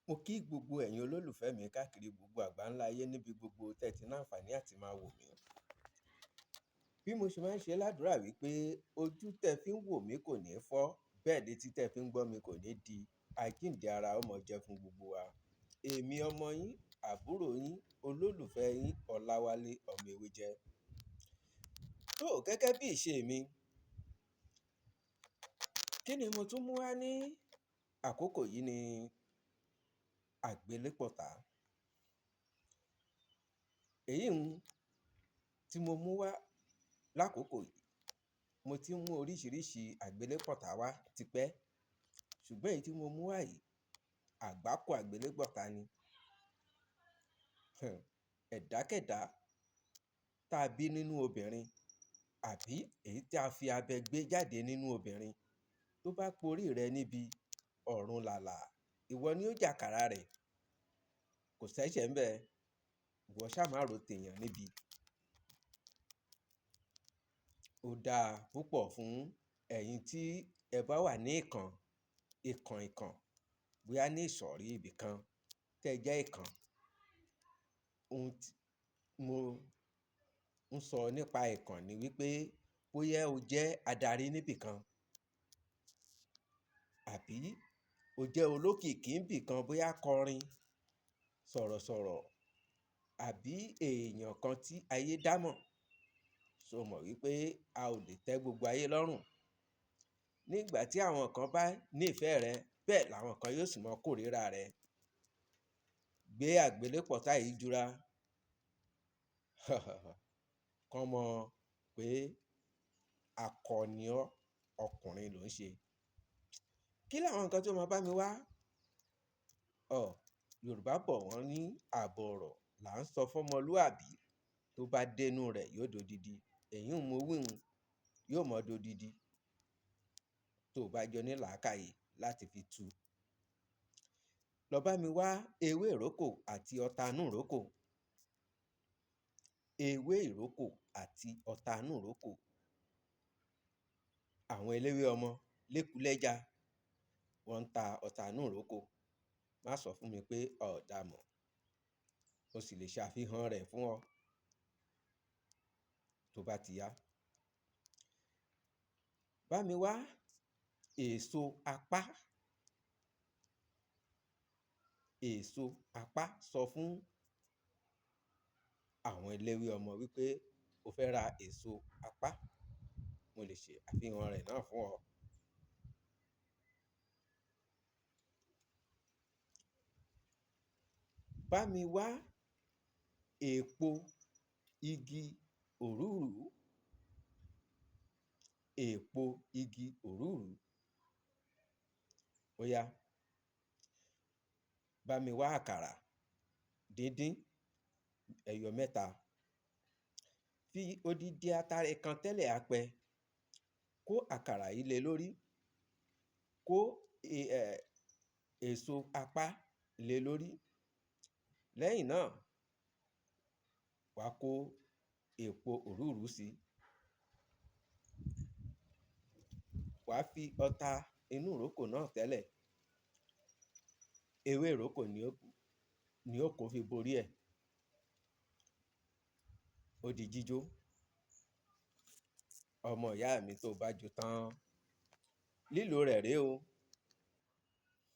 Mo kí gbogbo ẹ̀yin olólùfẹ́ mi káàkiri gbogbo àgbáńlá ayé níbi gbogbo tẹ́ ti ní àǹfààní àti máa wò mí. Bí mo ṣe máa ń ṣe ládùrá wípé ojú tẹ́ fi ń wò mí kò ní fọ́, bẹ́ẹ̀ létí tẹ́ fi ń gbọ́ mi kò ní di. Àjíǹde ara ó mọ jẹ́ fún gbogbo wa. Èmi ọmọ yín, àbúrò yín, olólùfẹ́ yín, Ọláwálé ọmọ Ewéjẹ́. Tó gẹ́gẹ́ bí ìṣe mi, kí ni mo tún mú wá ní àkókò yìí ni àgbélépọ̀tà. Èyí ń tí mo mú wá lákòókò yìí, mo ti ń mú oríṣiríṣi àgbélépọ̀tà wá tipẹ́. Ṣùgbọ́n èyí tí mo mú wá yìí, àgbákò àgbélépọ̀tà ni. Ẹ̀dákẹ́dá tá bí nínú obìnrin àbí èyí tí a fi abẹ gbé jáde nínú obìnrin tó bá porí rẹ níbi ọ̀run làlà, ìwọ ni ó jàkàrà rẹ̀. Kò ṣẹ̀ṣẹ̀ ń bẹ. Ìwọ ṣá máa ro tèèyàn níbi. Ó dáa púpọ̀ fún ẹ̀yin tí ẹ bá wà ní ìkàn, ìkàn ìkàn, bóyá ní ìsọ̀rí ibi kan tẹ́ jẹ́ ìkàn. Ohun tí mo ń sọ nípa ìkàn ni wípé bóyá o jẹ́ adarí níbi kan àbí o jẹ́ olókìkí níbi kan, bóyá kọrin, sọ̀rọ̀sọ̀rọ̀ àbí èèyàn kan tí ayé dá mọ̀. So mọ̀ wípé a ò lè tẹ́ gbogbo ayé lọ́rùn. Nígbà tí àwọn kan bá ní ìfẹ́ rẹ, bẹ́ẹ̀ làwọn kan yóò sì máa kórìíra rẹ. Gbé àgbélépọ̀tà yìí jura. Kàn mọ̀ pé akọni ọ́, ọkùnrin ló ń ṣe. Kí làwọn nǹkan tí ó máa bá mi wá? Ọ̀, Yorùbá bọ̀ wọ́n ní àbọ̀ ọ̀rọ̀ là ń sọ fún ọmọlúàbí tó bá dénú rẹ̀ yóò dodidi. Èyí ń mo wí hun, yóò mọ dodidi tó bá jọ ní làákàyè láti fi tu. Lọ bá mi wá ewé ìrókò àti ọta inú ìrókò. Ewé ìrókò àti ọta inú ìrókò. Àwọn eléwé ọmọ lékulẹ́ja, wọ́n ń ta ọta inú ìrókò. Má sọ fún mi pé ọ̀ dà mọ̀. Mo sì lè ṣe àfihàn rẹ̀ fún ọ tó bá ti yá. Bá mi wá èso apá. Èso apá. Sọ fún àwọn eléwé ọmọ wípé o fẹ́ ra èso apá. Mo lè ṣe àfihàn rẹ̀ náà fún ọ. Bá mi wá èpo igi òrúrùú. Èpo igi òrúrùú. Ó yá. Bá mi wá àkàrà díndín ẹyọ mẹ́ta. Fi odidi atare kan tẹ́lẹ̀ apẹ. Kó àkàrà yìí lé lórí. Kó èso apá lé lórí. Lẹ́yìn náà, wà kó èpo òrúrùú sí. Wà fi ọta inú ìrókò náà tẹ́lẹ̀. Ewé ìrókò ni ó kó fi borí ẹ̀. Ó di jíjó. Ọmọ ìyá mi tó bá jó tán, lílò rẹ̀ rè o.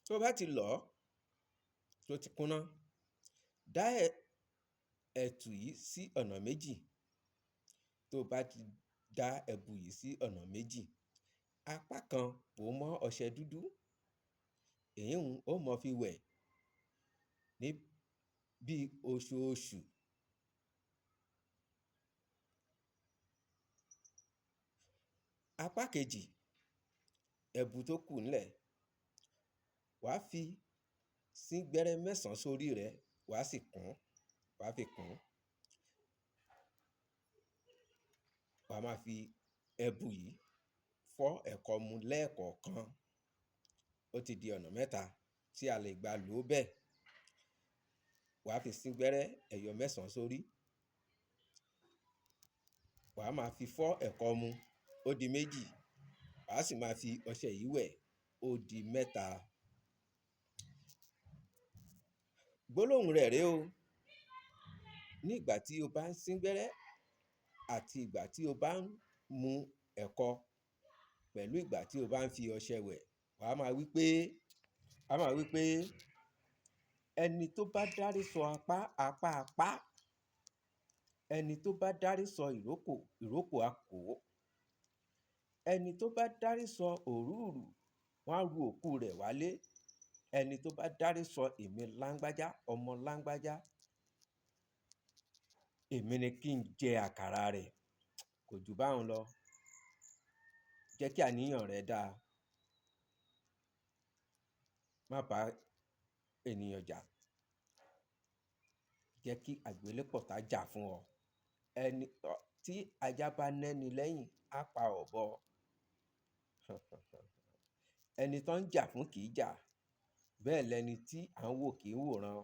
Tó bá ti lọ̀, tó ti kúná, dá ẹ̀tù yìí sí ọ̀nà méjì. Tó bá ti dá ẹbu yìí sí ọ̀nà méjì, apá kan pò mọ́ ọṣẹ dúdú. Èyí ń ó mọ fi wẹ̀ ní bí oṣooṣù. Apá kejì, ẹbu tó kù nílẹ̀, wà fi sín gbẹ́rẹ́ mẹ́sàn-án sórí rẹ, wà sì kún, wà fi kún. Wà máa fi ẹbu yìí fọ́ ẹ̀kọ mu lẹ́ẹ̀kọ̀ọ̀kan. Ó ti di ọ̀nà mẹ́ta tí a lè gbà lò bẹ́ẹ̀. Wà fi sín gbẹ́rẹ́ ẹyọ mẹ́sàn-án sórí. Wà máa fi fọ́ ẹ̀kọ mu. Ó di méjì. Wà sì máa fi ọṣẹ yìí wẹ̀. Ó di mẹ́ta. Gbólóhùn rẹ̀ rèé o. Ní ìgbà tí o bá ń sín gbẹ́rẹ́ àti ìgbà tí o bá ń mu ẹ̀kọ pẹ̀lú ìgbà tí o bá ń fi ọṣẹ wẹ̀, wà á máa wí pé, wà á máa wí pé ẹni tó bá dárí sọ apá, apá apá. Ẹni tó bá dárí sọ ìrókò, ìrókò á kò ó. Ẹni tó bá dárí sọ òrúùrù, wọ́n á ru òkú rẹ̀ wálé. Ẹni tó bá dárí sọ èmi láńgbájá, ọmọ láńgbájá, èmi ni kí n jẹ àkàrà rẹ̀. Kò ju báhun lọ. Jẹ́ kí àníyàn rẹ dáa. Má bá ènìyàn jà. Jẹ́ kí àgbélépọ̀tà jà fún ọ. Ẹni tí ajá bá nẹ́ni lẹ́yìn, á pa ọ̀bọ. Ẹni tó ń jà fún kì í jà. Bẹ́ẹ̀ lẹni tí à ń wò kì í wòran.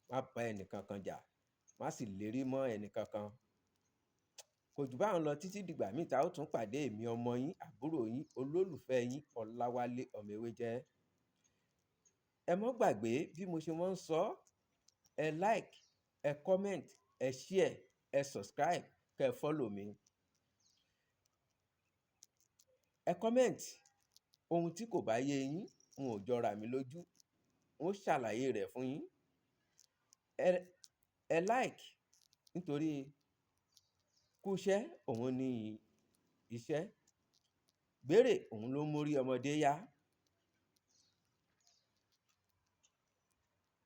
Má bá ẹni kankan jà. Má sì lérí mọ́ ẹni kankan. Kò ju báhun lọ títí dìgbà mí ta ó tún pàdé èmi ọmọ yín, àbúrò yín, olólùfẹ́ yín, Ọláwálé ọmọ ewé jẹ́. Ẹ mọ́ gbàgbé bí mo ṣe máa ń sọ, ẹ like, ẹ comment, ẹ share, ẹ subscribe, kí ẹ follow mi. Ẹ comment ohun tí kò bá yé yín, n ò jọra mi lójú, n ó ṣàlàyé rẹ̀ fún yín. Ẹ like nítorí kú iṣẹ́ òun ni iṣẹ́. Gbére òun ló ń mórí ọmọdé yá.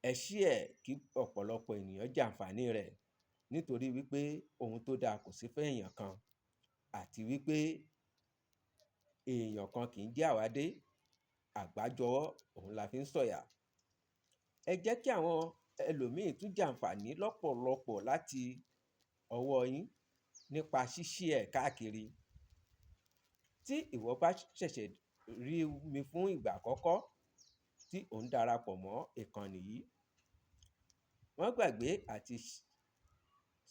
Ẹ share kí ọ̀pọ̀lọpọ̀ ènìyàn jàǹfàní rẹ̀ nítorí wípé ohun tó dáa kò sí fún èèyàn kan àti wípé èèyàn kan kì í jẹ́ àwádé. Àgbájọwọ́ òun la fi ń sọ̀yà. Ẹ jẹ́ kí àwọn ẹlòmíì tún jàǹfàní lọ́pọ̀lọpọ̀ láti ọwọ́ yín nípa ṣíṣí ẹ̀ káàkiri. Tí ìwọ bá ṣẹ̀ṣẹ̀ rí mi fún ìgbà àkọ́kọ́ tí ò ń darapọ̀ mọ́ ìkànnì yìí, má gbàgbé àti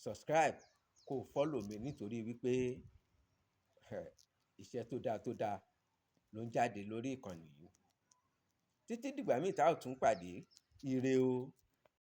subscribe kó follow mi nítorí wípé iṣẹ́ tó dáa tó dáa ló ń jáde lórí ìkànnì yìí. Títí dìgbà mí ta ó tún pàdé. Ire o.